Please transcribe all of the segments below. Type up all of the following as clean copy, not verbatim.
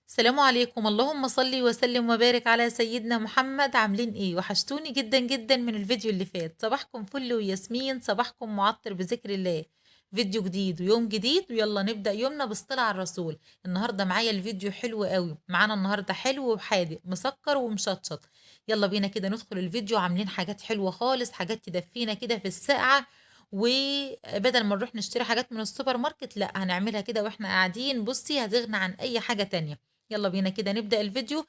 السلام عليكم، اللهم صل وسلم وبارك على سيدنا محمد. عاملين ايه؟ وحشتوني جدا جدا من الفيديو اللي فات. صباحكم فل وياسمين، صباحكم معطر بذكر الله. فيديو جديد ويوم جديد، ويلا نبدأ يومنا بالصلاة على الرسول. النهاردة معايا الفيديو حلو قوي، معانا النهاردة حلو وحادق مسكر ومشطشط. يلا بينا كده ندخل الفيديو. عاملين حاجات حلوة خالص، حاجات تدفينا كده في السقعة، وبدل ما نروح نشتري حاجات من السوبر ماركت، لا هنعملها كده واحنا قاعدين. بصي هتغنى عن اي حاجة تانية. يلا بينا كده نبدأ الفيديو.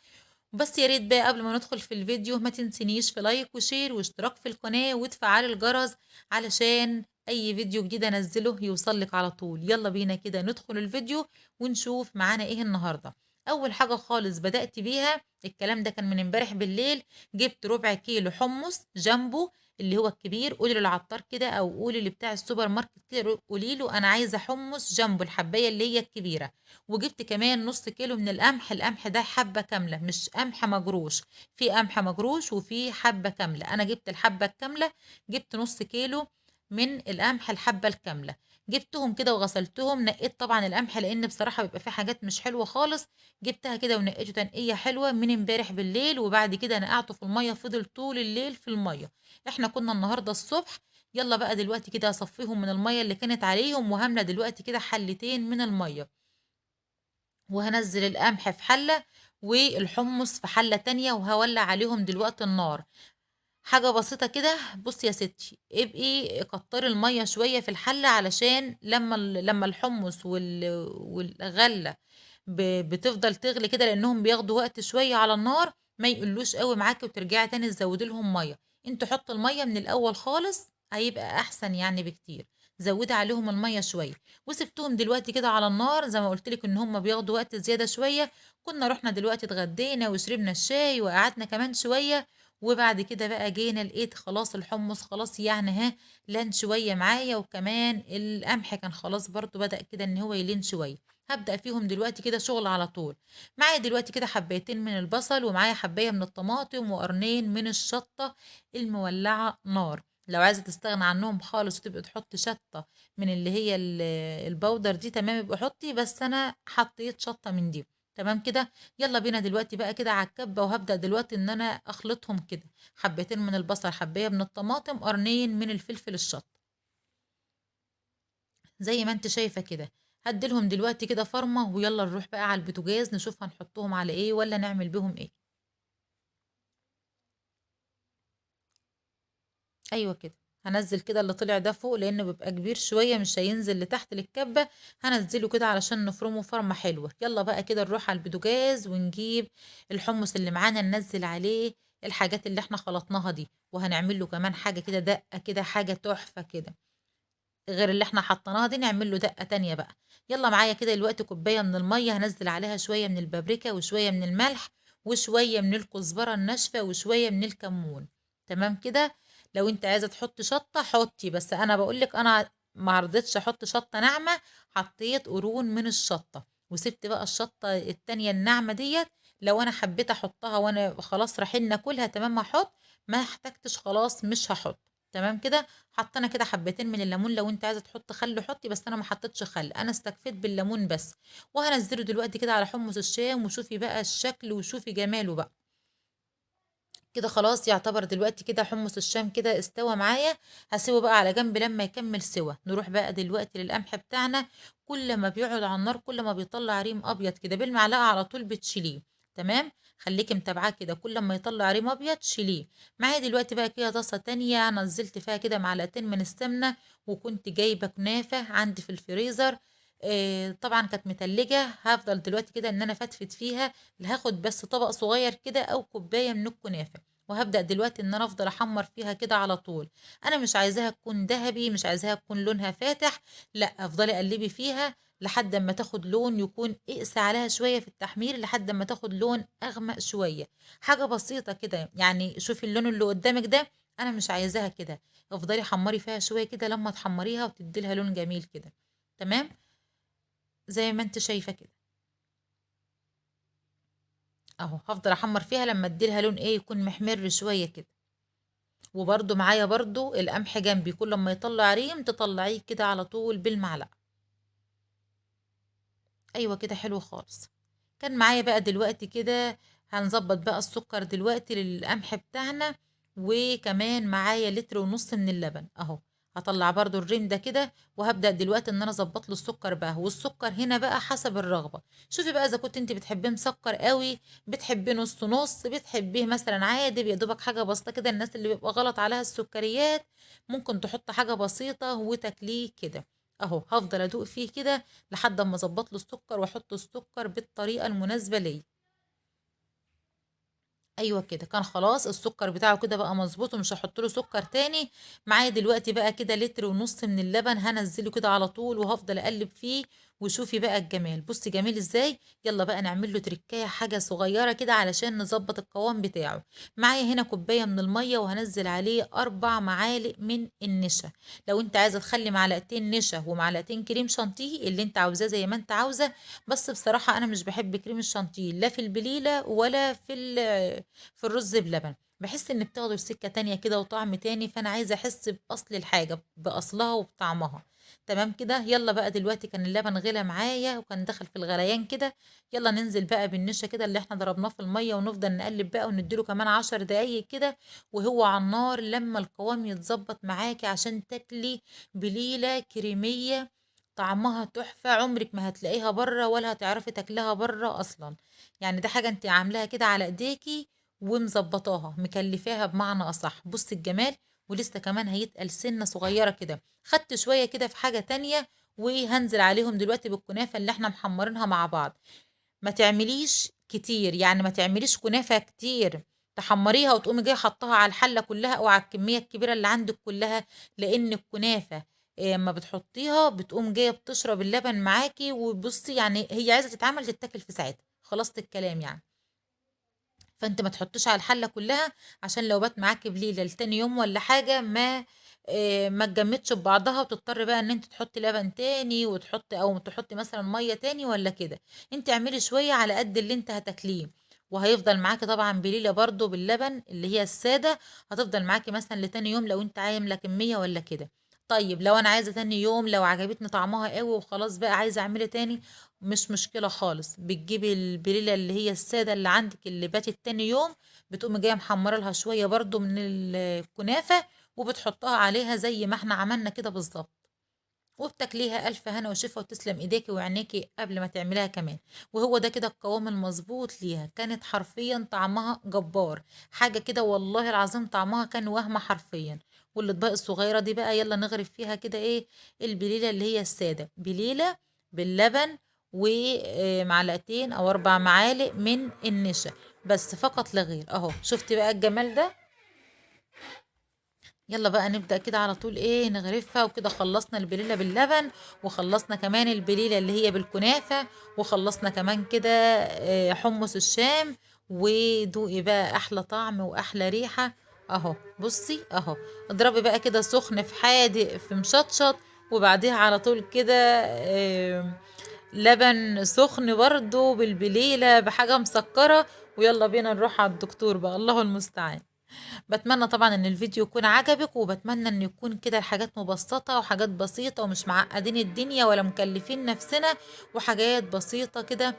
بس يا ريت بقى قبل ما ندخل في الفيديو ما تنسينيش في like و share واشتراك في القناة وتفعلي الجرس علشان اي فيديو جديد انزله يوصلك على طول. يلا بينا كده ندخل الفيديو ونشوف معانا ايه النهارده. اول حاجة خالص بدأت بيها، الكلام ده كان من امبارح بالليل، جبت ربع كيلو حمص جامبو اللي هو الكبير. قولي للعطار كده او قولي اللي بتاع السوبر ماركت كده، قولي له انا عايزه حمص جامبو الحبايه اللي هي الكبيرة. وجبت كمان نص كيلو من القمح، القمح ده حبه كاملة مش قمح مجروش، في قمح مجروش وفي حبه كاملة، انا جبت الحبة الكاملة. جبت نص كيلو من القمح الحبة الكاملة، جبتهم كده وغسلتهم. نقيت طبعا القمح لان بصراحة بيبقى فيه حاجات مش حلوة خالص، جبتها كده ونقيته تنقية حلوة من امبارح بالليل، وبعد كده نقعته في المية، فضل طول الليل في المية. احنا كنا النهارده الصبح. يلا بقى دلوقتي كده اصفيهم من المية اللي كانت عليهم، وهملى دلوقتي كده حلتين من المية، وهنزل القمح في حله والحمص في حله تانية، وهولع عليهم دلوقتي النار. حاجة بسيطة كده. بصي يا ستي، ابقي كتري المية شوية في الحلة علشان لما الحمص والغلة بتفضل تغلي كده، لانهم بياخدوا وقت شوية على النار، ما يقلوش قوي معاكي وترجعي تاني تزودي لهم مية. انتوا حطوا المية من الاول خالص هيبقى احسن يعني بكتير. زودي عليهم المية شوية. وسبتهم دلوقتي كده على النار زي ما قلت لك ان هم بياخدوا وقت زيادة شوية. كنا رحنا دلوقتي اتغدينا وشربنا الشاي وقعدنا كمان شوية، وبعد كده بقى جينا لقيت خلاص الحمص خلاص يعني ها لان شوية معايا، وكمان القمح كان خلاص برضو بدأ كده ان هو يلين شوية. هبدأ فيهم دلوقتي كده شغل على طول. معايا دلوقتي كده حبايتين من البصل، ومعايا حباية من الطماطم، وقرنين من الشطة المولعة نار. لو عايزة تستغنى عنهم خالص وتبقي تحطي شطة من اللي هي البودر دي، تمام يبقى حطي، بس انا حطيت شطة من دي. تمام كده. يلا بينا دلوقتي بقى كده على الكبه، وهبدأ دلوقتي ان انا اخلطهم كده. حبتين من البصل، حبايه من الطماطم، قرنين من الفلفل الشطه زي ما انت شايفه كده. هديلهم دلوقتي كده فرمه، ويلا نروح بقى على البوتاجاز نشوف هنحطهم على ايه ولا نعمل بيهم ايه. ايوه كده، هنزل كده اللي طلع ده فوق لانه بيبقى كبير شوية مش هينزل لتحت للكبه، هنزله كده علشان نفرمه فرمه حلوة. يلا بقى كده نروح على البوتاجاز ونجيب الحمص اللي معانا، ننزل عليه الحاجات اللي احنا خلطناها دي، وهنعمل له كمان حاجة كده دقه كده، حاجة تحفة كده غير اللي احنا حطيناها دي، نعمل له دقه تانية بقى. يلا معايا كده دلوقتي كوباية من المية، هنزل عليها شوية من البابريكا وشوية من الملح وشوية من الكزبره الناشفه وشوية من الكمون. تمام كده. لو انت عايزه تحطي شطه حطي، بس انا بقولك انا ما رضيتش احط شطه ناعمة، حطيت قرون من الشطه، وسبت بقى الشطه التانية الناعمة ديت لو انا حبيت احطها وانا خلاص رايحين ناكلها تمام هحط، ما احتجتش خلاص مش هحط. تمام كده. حطينا كده حبتين من الليمون، لو انت عايزه تحط خل حطي، بس انا ما حطيتش خل، انا استكفيت بالليمون بس. وهنزله دلوقتي كده على حمص الشام، وشوفي بقى الشكل وشوفي جماله بقى كده. خلاص يعتبر دلوقتي كده حمص الشام كده استوى معايا. هسيبه بقى على جنب لما يكمل سوا. نروح بقى دلوقتي للقمح بتاعنا. كل ما بيقعد على النار كل ما بيطلع ريم ابيض كده، بالمعلقه على طول بتشيليه. تمام، خليكي متابعاه كده، كل ما يطلع ريم ابيض شيليه. معايا دلوقتي بقى كده طاسه تانية نزلت فيها كده معلقتين من السمنة، وكنت جايبه كنافه عندي في الفريزر، طبعا كانت متلجه. هفضل دلوقتي كده ان انا فتفت فيها، هاخد بس طبق صغير كده او كوباية من الكنافه، وهبدا دلوقتي ان انا افضل احمر فيها كده على طول. انا مش عايزاها تكون ذهبي، مش عايزاها تكون لونها فاتح، لا افضلي قلبي فيها لحد ما تاخد لون يكون اقسى عليها شوية في التحمير، لحد ما تاخد لون اغمق شوية، حاجة بسيطة كده يعني. شوفي اللون اللي قدامك ده، انا مش عايزاها كده، افضلي حمري فيها شوية كده لما تحمريها وتدي لها لون جميل كده. تمام زي ما انت شايفه كده اهو. هفضل احمر فيها لما اديلها لون ايه، يكون محمر شوية كده. وبرده معايا برده القمح جنبي، كل ما يطلع ريم تطلعيه كده على طول بالمعلقه. ايوه كده حلو خالص. كان معايا بقى دلوقتي كده هنظبط بقى السكر دلوقتي للقمح بتاعنا، وكمان معايا 1.5 لتر من اللبن اهو. هطلع برضو الريم ده كده، وهبدأ دلوقتي ان انا اظبط له السكر بقى. والسكر هنا بقى حسب الرغبة، شوفي بقى اذا كنت انت بتحبيه مسكر قوي، بتحبيه نص نص، بتحبيه مثلا عادي يا دوبك حاجة بسيطة كده. الناس اللي بيبقى غلط عليها السكريات ممكن تحط حاجة بسيطة وتاكليه كده اهو. هفضل ادوق فيه كده لحد اما اظبط له السكر واحط السكر بالطريقة المناسبة ليا. ايوه كده كان خلاص السكر بتاعه كده بقى مظبوط، ومش هحط له سكر تاني. معايا دلوقتي بقى كده 1.5 لتر من اللبن هنزله كده على طول، وهفضل اقلب فيه. وشوفي بقى الجمال، بصي جميل ازاي. يلا بقى نعمل له تركايه حاجة صغيرة كده علشان نظبط القوام بتاعه. معايا هنا كوباية من المية، وهنزل عليه 4 معالق من النشا. لو انت عايزه تخلي معلقتين نشا ومعلقتين كريم شانتيه اللي انت عاوزاه زي ما انت عاوزه، بس بصراحة انا مش بحب كريم الشانتيه لا في البليله ولا في الرز بلبن، بحس ان بتاخده سكة تانية كده وطعم تاني، فانا عايزه احس باصل الحاجة باصلها وبطعمها. تمام كده. يلا بقى دلوقتي كان اللبن غلى معايا وكان دخل في الغليان كده، يلا ننزل بقى بالنشا كده اللي احنا ضربناه في المية، ونفضل نقلب بقى ونديله كمان 10 دقايق كده وهو على النار لما القوام يتظبط معاكي، عشان تاكلي بليلة كريميه طعمها تحفة، عمرك ما هتلاقيها بره ولا هتعرفي تاكلها بره اصلا. يعني ده حاجة انت عاملاها كده على ايديكي ومظبطاها مكلفاها بمعنى اصح. بصي الجمال، ولسه كمان هيتقل سنة صغيرة كده. خدت شوية كده في حاجة تانية، وهنزل عليهم دلوقتي بالكنافه اللي احنا محمرينها مع بعض. ما تعمليش كتير، يعني ما تعمليش كنافه كتير تحمريها وتقومي جاية حطها على الحلة كلها او على الكمية الكبيرة اللي عندك كلها، لان الكنافه اما بتحطيها بتقوم جاية بتشرب اللبن معاكي. وبصي يعني هي عايزه تتعمل تتاكل في ساعتها، خلاصه الكلام يعني. فانت ما تحطيش على الحلة كلها، عشان لو بات معاكي بليلة لتاني يوم ولا حاجة ما تجمدش ببعضها، وتضطر بقى ان انت تحطي لبن تاني وتحطي او تحطي مثلا مية تاني ولا كده. انت اعملي شوية على قد اللي انت هتاكليه، وهيفضل معاكي طبعا بليلة برضو باللبن اللي هي السادة، هتفضل معاكي مثلا لتاني يوم لو انت عامله كمية ولا كده. طيب لو انا عايزه تاني يوم، لو عجبتني طعمها قوي وخلاص بقى عايزه اعمله تاني، مش مشكلة خالص، بتجيبي البليله اللي هي السادة اللي عندك اللي باتت تاني يوم، بتقومي جاية محمرة لها شوية برضو من الكنافه وبتحطها عليها زي ما احنا عملنا كده بالظبط، وبتاكليها الف هنا وشفا، وتسلم ايديكي وعينيكي قبل ما تعمليها كمان. وهو ده كده القوام المظبوط ليها، كانت حرفيا طعمها جبار، حاجة كده والله العظيم طعمها كان وهم حرفيا. والاطباق الصغيرة دي بقى يلا نغرف فيها كده ايه البليله اللي هي السادة، بليلة باللبن ومعلقتين او 4 معالق من النشا بس فقط لا غير اهو. شفتي بقى الجمال ده؟ يلا بقى نبدأ كده على طول ايه نغرفها. وكده خلصنا البليلة باللبن، وخلصنا كمان البليلة اللي هي بالكنافة، وخلصنا كمان كده حمص الشام. ودوقي بقى احلى طعم واحلى ريحة اهو. بصي اهو، اضربي بقى كده سخن في حادق في مشطشط، وبعديها على طول كده لبن سخن برضو بالبليلة بحاجة مسكرة، ويلا بينا نروح على الدكتور بقى، الله المستعان. بتمنى طبعا ان الفيديو يكون عجبك، وبتمنى ان يكون كده الحاجات مبسطة وحاجات بسيطة ومش معقدين الدنيا ولا مكلفين نفسنا، وحاجات بسيطة كده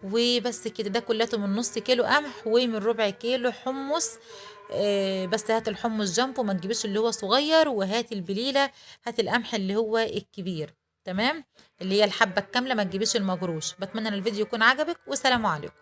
وبس كده. ده كلته من نص كيلو قمح ومن ربع كيلو حمص، بس هات الحمص جنبه، ما تجيبيش اللي هو صغير، وهات البليلة، هات القمح اللي هو الكبير، تمام، اللي هي الحبة الكاملة، ما تجيبيش المجروش. بتمنى ان الفيديو يكون عجبك، وسلام عليكم.